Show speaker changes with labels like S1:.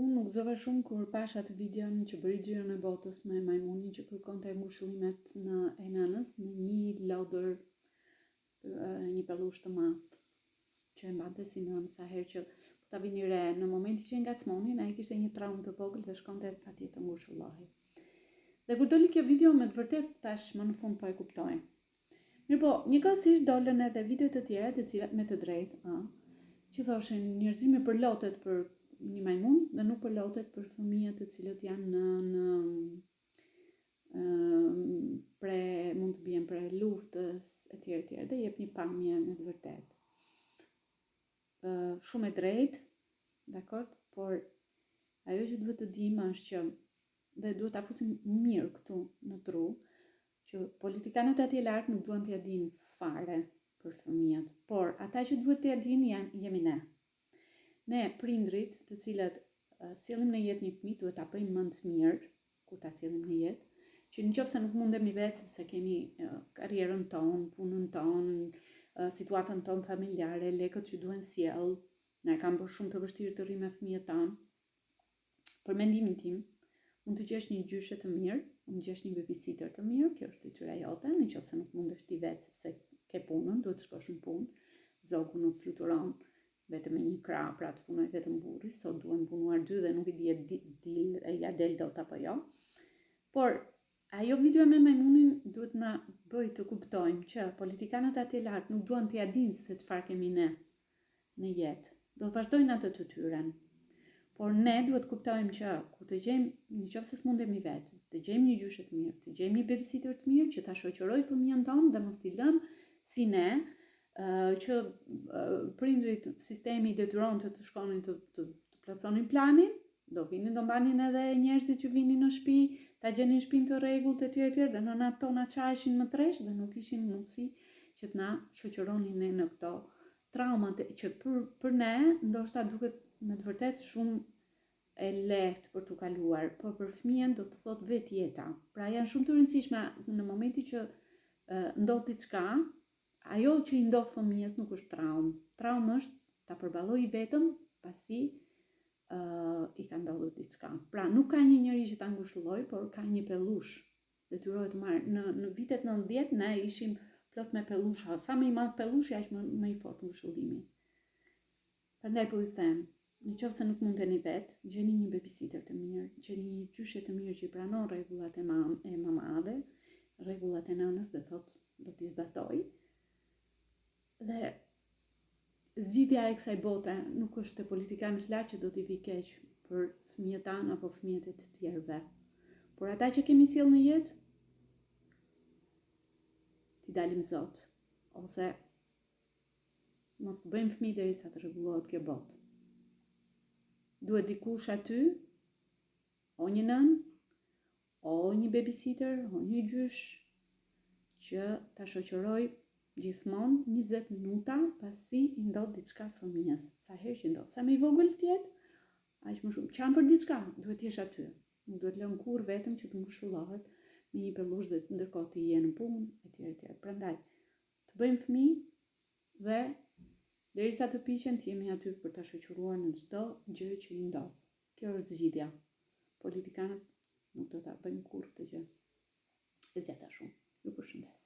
S1: Unë u gëzova shumë kur pashë atë videon që bëri xhiron e botës me majmunin që kërkonte ngushëllimet në e nënës në një lodër një pellush të madh që e mbante si nënë sa herë që po ta vini re në momentin që e ngacmonin ai kishte një traumë të vogël dhe shkonte atje të ngushëllohej. Dhe kur doli kjo video me të vërtetë thashë më në fund po e kuptojmë. Mirëpo, njëkohësisht dolën edhe video të tjera të cilat me të drejtë, ë, që thoshin njerëzimi përlotet për një majmun dhe nuk përlotet për fëmijët të cilët janë në në ë pre mund të bien pre luftës etj etj dhe jep një pamje me të vërtetë. Ë shumë e drejtë, dakord, por ajo që duhet të dimë është që dhe duhet ta fusim mirë këtu në tru, që politikanët atje lart nuk duan t'ia dinë fare për fëmijët, por ata që duhet t'ia dinë janë jemi ne. Ne prindrit, të cilët sjellim në jetë një fëmijë, duhet ta bëjmë mend mirë kur ta sjellim në jetë, që në qoftë se nuk mundemi vetë sepse kemi karrierën tonë, punën tonë, situatën tonë familjare, lekët që duhen sjellë, na e kanë bërë shumë të vështirë të rrimë me fëmijët tanë. Për mendimin tim, mund të gjesh një gjyshe të mirë, mund të gjesh një babysitter të mirë, kjo është detyra jote, në qoftë se nuk mundesh ti vetë sepse ke punën, duhet të shkosh në punë, zogu nuk fluturon vetëm me një krah, pra të punojë vetëm burri, sot duhen punuar dy dhe nuk i dihet dil, e ja del dot apo jo. Por ajo video me majmunin duhet na bëjë të kuptojmë që politikanët atje lart nuk duan t'ia dinë se çfarë kemi ne në jetë. Do të vazhdojnë atë të tyren. Por ne duhet të kuptojmë që kur të gjejmë, në qoftë se s'mundemi vetë, të gjejmë një gjyshe të mirë, të gjejmë një babysitter të mirë që ta shoqërojë fëmijën tonë dhe mos t'i lëmë si ne, që prindrit sistemi i detyronte të shkonin të, të, të plotësonin planin, do vinin do mbanin edhe njerëzit që vinin në shtëpi, ta gjenin shtëpinë të rregullt etj etj dhe nënat tona çaheshin më tresh dhe nuk kishin mundësi që të na shoqëronin ne në këto traumat që për për ne ndoshta duket me të vërtetë shumë e lehtë për t'u kaluar, por për fëmijën do të thotë vetë jeta. Pra janë shumë të rëndësishme në momentin që ndodh diçka, ajo që i ndodh fëmijës nuk është traumë. Traumë është ta përballojë vetëm pasi uh, i ka ndodhur diçka. Pra nuk ka një njeri që ta ngushëllojë, por ka një pellush detyrohet të marrë. Në në vitet 90 ne ishim plot me pellusha, sa më i madh pellushi aq më më i fortë ngushëllimi. Prandaj po ju them, në qoftë se nuk mundeni vetë, gjeni një babysitter të mirë, gjeni një gjyshe të mirë që i pranon rregullat e mam e mamave, rregullat e nënës dhe thotë do t'i zbatoj. Dhe zgjidhja e kësaj bote nuk është te politikanët lart që do t'i vijë keq për fëmijët tanë apo fëmijët e të tjerëve. Por ata që kemi sjellë në jetë, t'i dalim zot, ose mos të bëjmë fëmijë derisa të rregullohet kjo botë. Duhet dikush aty, o një nënë, o një babysitter, o një gjysh, që ta shoqërojë gjithmonë 20 minuta pasi i ndodh diçka fëmijës. Sa herë që ndodh, sa më i vogël të jetë, aq më shumë. Qan për diçka, duhet të jesh aty. Nuk duhet lënë kurrë vetëm që të ngushëllohet me një pellush dhe ndërkohë ti je në punë etj etj. Prandaj, të bëjmë fëmijë dhe derisa të piqen të jemi aty për ta shoqëruar në çdo gjë që i ndodh. Kjo është zgjidhja. Politikanët nuk do ta bëjnë kurrë këtë gjë. E zgjata shumë. Ju përshëndes.